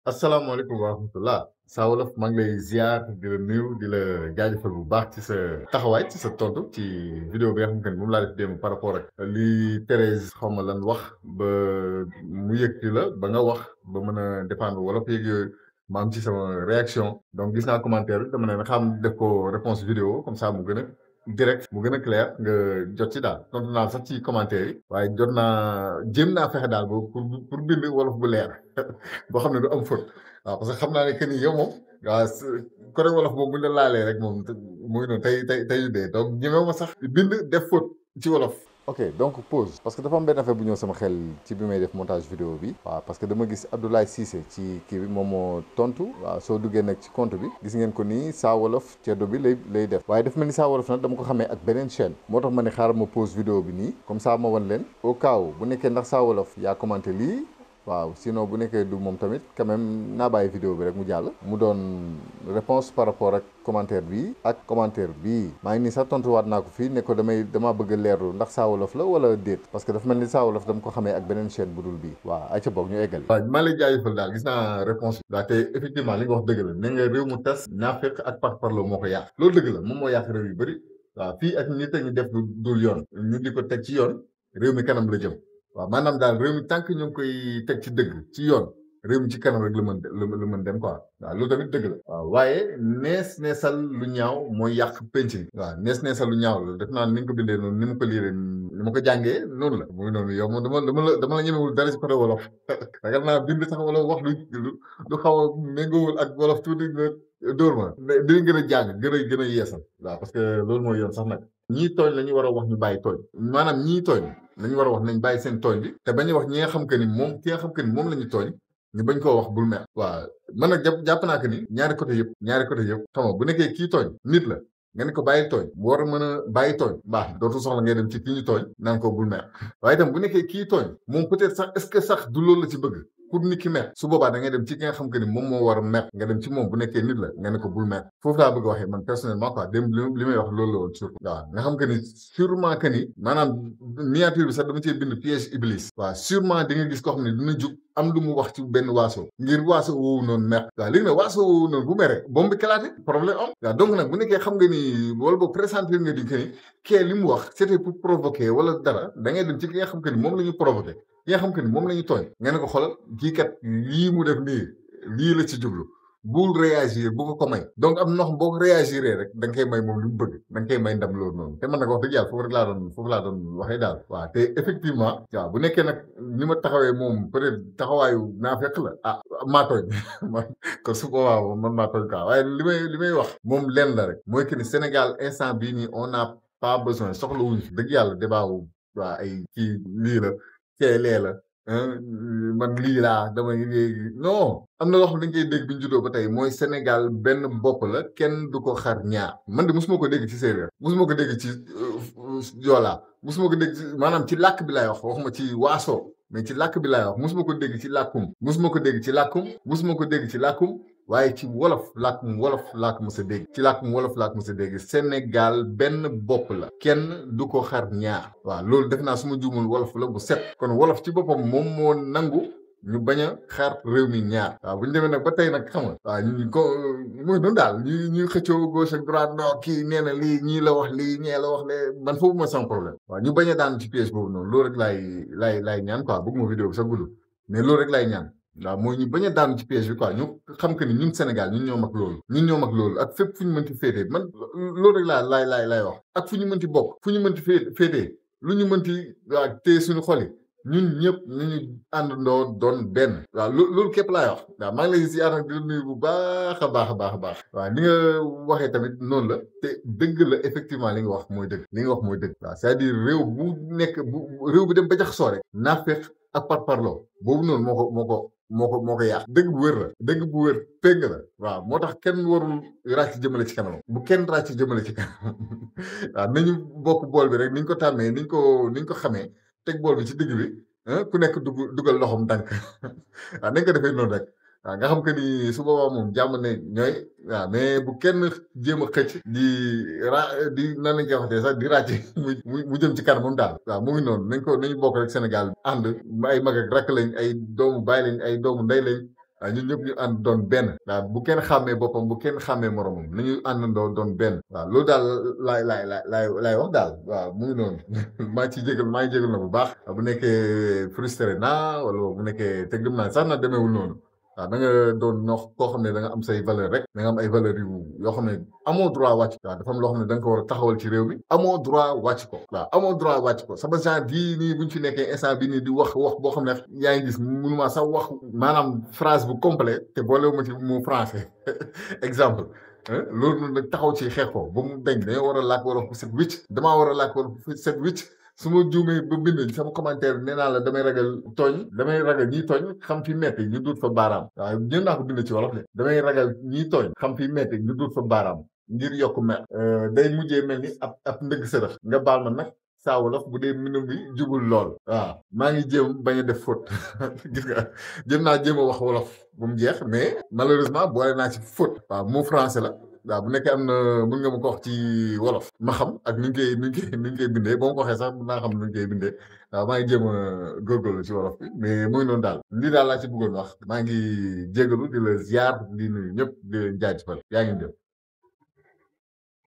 asalaamaaleykum wa rahmatullah Saa Wolof maa ngi lay ziar di la nuyu di la jaajëfal bu baax ci sa taxawaay ci sa tontu ci vidéo bi nga xamante ni moom laa def démb par rapport ak li Thérèse xaw ma lan wax ba mu yëkkati la ba nga wax ba mën a défendre wolof yeeg yooyu ma am ci sama réaction donc gis naa commentaire bi dama ne xam def ko réponse vidéo comme ça mu gën a direct mu gën a clair nga jot ci daal tontu naa sax ci commentaire yi waaye jot naa jéem naa fexe daal ba pour bind wolof bu leer boo xam ne du am faute waaw parce que xam naa ne que ni yow moom waaw côté wolof moom bu ñu la laalee rek moom mu ngi noonu tey yu dee donc ñemewu ma sax bind def faute ci wolof. ok donc pause parce que dafa am benn affaire bu ñëw sama xel ci bi may def montage vidéo bi waaw parce que dama gis Abdoulaye Cissé ci kii bi moom moo tontu waaw soo duggee nag ci compte bi gis ngeen ko nii Saa Wolof ceddo bi lay def waaye daf mel ni Saa Wolof nag dama ko xamee ak beneen chaîne moo tax ma ne xaaral ma pause vidéo bi nii comme ça ma wan leen au cas où bu nekkee ndax Saa Wolof yaa commenté lii waaw sinon bu nekkee du moom tamit quand même naa bàyyi vidéo bi rek mu jàll mu doon réponse par rapport ak commentaire bi ak commentaire bii maa ngi nii sax tontuwaat naa ko fii ne ko damaa bëgg a leerlu ndax Saa Wolof la wala déet parce que dafa mel ni Saa Wolof dama ko xamee ak beneen chaîne bu dul bii waaw ay ca boog ñu eggali waaw maa lay jaajëfal daal gis naa réponse bi waaw te effectivement li nga wax dëgg la ne nga réew mu tas naafeq ak parparloo moo ko yàq loolu dëgg la moom moo yàq réew yu bëri waaw fii ak nit a ñu def dul yoon ñu di ko teg ci yoon réew mi kanam la jëm waaw maanaam daal réew mi tant que ñu ngi koy teg ci dëgg ci yoon réew mi ci kanam rek la mën dem quoi waaw loolu tamit dëgg la waaw waaye neesal lu ñaaw mooy yàq penc mi waaw neesal lu ñaaw la def naa ni nga ko bindee noonu ni ma ko liiree ni ma ko jàngee noonu la muy noonu yow moom dama la ñemewul dara ci côté wolof ragal naa bind sax wala wax lu xaw a méngoowul ak wolof tuuti nga dóor ma dinañ gën a jàng gën a yeesal waaw parce que loolu mooy yoon sax nag ñii tooñ la ñu war a wax ñu bàyyi tooñ maanaam ñii tooñ lañu war a wax nañ bàyyi seen tooñ bi te bañ a wax ñi nga xam que ni moom ki nga xam que ni moom la ñu tooñ ñu bañ koo wax bul mer waaw man nag jàpp naa que ni ñaari côté yëpp xam nga bu nekkee kii tooñ nit la nga ne ko bàyyi tooñ bu war a mën a bàyyi tooñ baax dootul soxla ngay dem ci kii ñu tooñ naan ko bul mer waaye itam bu nekkee kii tooñ moom peut-être sax est-ce que sax du loolu la ci bëgg pour nit ki mer su boobaa da ngay dem ci ki nga xam que ni moom moo war a mer nga dem ci moom bu nekkee nit la nga ne ko bul mer foofu laa bëgg a waxee man personnellement quoi dem li may wax loolu la woon surtout waaw nga xam que ni sûrement que ni maanaam miniature bi sax dama cee bind piège iblis waaw sûrement di nga gis koo xam ne dina jug am lu mu wax ci benn waaso ngir waaso woowu noonu mer waaw léegi nag waaso woowu noonu bu meree bombe bi kalaate problème am waaw donc nag bu nekkee xam nga ni wala boo présenté nga di que ni kee li mu wax c'était pour provoquer wala dara da ngay dem ci ki nga xam que ni moom la ñu provoqué ki nga xam que ni moom la ñu tooñ nga ne ko xoolal kii kat lii mu def nii lii la ci jublu bul réagir bu ko may donc am nox boo ko réagiree rek da nga koy may moom li mu bëgg da nga koy may ndam loolu noonu te man nag wax dëgg yàlla foofu laa doon waxee daal waaw te effectivement waaw bu nekkee nag ni ma taxawee moom peut-être taxawaayu naa fekk la maa tooñ man kon su boobaa moom man maa tooñ quoi waaye li may wax moom lenn la rek mooy que ni Sénégal instant bii nii on n'a pas besoin soxla wuñ fi dëgg yàlla débat wu waa ay kii lii la kee lee la man lii laa damay léegi non am na loo xam ne dañ koy dégg bi ñu juddoo ba tey mooy Sénégal benn bopp la kenn du ko xar ñaar man de mosuma ko dégg ci séeréer mosuma ko dégg ci joolaa mosuma ko dégg ci maanaam ci làkk bi laay wax waxuma ci waaso mais ci làkk bi laay wax mosuma ko dégg ci làkkum mosuma ko dégg ci làkkum mosuma ko dégg ci làkkum waaye ci wolof làkkum wolof làkk mos a dégg ci làkkum wolof làkk mos a dégg Sénégal benn bopp la kenn du ko xar ñaar waaw loolu def naa su ma juumul wolof la bu set kon wolof ci boppam moom moo nangu ñu bañ a xaar réew mi ñaar waaw bu ñu demee nag ba tey nag xam nga waaw ñu ko mooy noonu daal ñu xëccoo gauche ak droite non kii nee na lii ñii la wax lii ñee la wax lee man foofu mooy sama problème waaw ñu bañ a daan ci piège boobu noonu loolu rek laay ñaan quoi bëgguma vidéo bi sax gudd mais loolu rek laay ñaan waaw mooy ñu bañ a daanu ci piège bi quoi ñu xam que ni ñun Sénégal ñun ñoo mag loolu ak fépp fu ñu mënti féetee man loolu rek laay wax ak fu ñu mënti bokk fu ñu mënti féetee lu ñu mënti waa téye suñu xol yi ñun ñëpp nañu àndandoo doon benn waaw loolu képp laay wax waaw maa ngi lay ziar nag di nuyu bu baax a baax waaw ni nga waxee tamit noonu la te dëgg la effectivement li nga wax mooy dëgg waaw c'est-à-dire réew bu dem ba jaxasoo rek naafeq ak parparloo boobu noonu moo ko yàq dëgg bu wér péng la waaw moo tax kenn warul ràcc jëmale ci kanam bu kenn ràcc jëmale ci kanam waaw nañu bokk bool bi rek niñ ko tàmmee niñ ko xamee teg bool bi ci digg bi ku nekk dugal loxom dànk waaw nañ ko defee noonu rek waaw nga xam que ni su boobaa moom jàmm ne ñooy waaw mais bu kenn jéem a xëcc di nan lañ koy waxatee sax di ràcc mu jëm ci kanam moom daal waaw mu ngi noonu nañu bokk rek Sénégal ànd ay mag ak rakk lañ ay doomu baay lañ ay doomu ndey lañ waaw ñun ñëpp ñu ànd doon benn waaw bu kenn xàmmee boppam bu kenn xàmmee moromam nañu àndandoo doon benn waaw loolu daal laay wax daal waaw mu ngi noonu maa ngi ciy jégal maa ngi jégal na bu baax bu nekkee frustré naa wala bu nekkee te gëm naa sax na demeewul noonu waaw da nga doon ñoo koo xam ne da nga am say valeur rek da nga am ay valeur yu yoo xam ne amoo droit wàcc waaw dafa am loo xam ne da nga ko war a taxawal ci réew mi amoo droit wàcc ko waaw amoo droit wàcc ko sama genre bii nii buñ fi nekkee instant bi nii di wax boo xam ne yaa ngi gis mënuma sax wax maanaam phrase bu complet te boolewuma ci mu français exemple loolu noonu nag taxaw ci xeex ko ba mu dañ dañoo war a làkk wolof bu set wicc damaa war a làkk wolof bu set wicc su ma juumee ba bind sama commentaire nee naa la damay ragal tooñ damay ragal ñiy tooñ xam fi metti ñu duut fa baaraam waaw ñën naa ko bind ci wolof de damay ragal ñiy tooñ xam fi metti ñu duut fa baaraam ngir yokk mer day mujjee mel ni ab ndëgg sërëx nga baal ma nag saa wolof bu dee mbind mi jubul lool waaw maa ngi jéem bañ a def faute gis nga jëm naa jéem a wax wolof bu mu jeex mais malheureusement boole naa ci faute waaw mot français la waaw bu nekkee am na mën nga ma ko wax ci wolof ma xam ak ni ñu koy bindee boo ma ko waxee sax mën naa xam ni ñu koy bindee waaw maa ngi jéem a góorgóorlu ci wolof bi mais muy noonu daal lii daal laa ci bëggoon wax maa ngi jégalu di la ziar di nuyu ñëpp di leen jaajëfal yaa ngi dem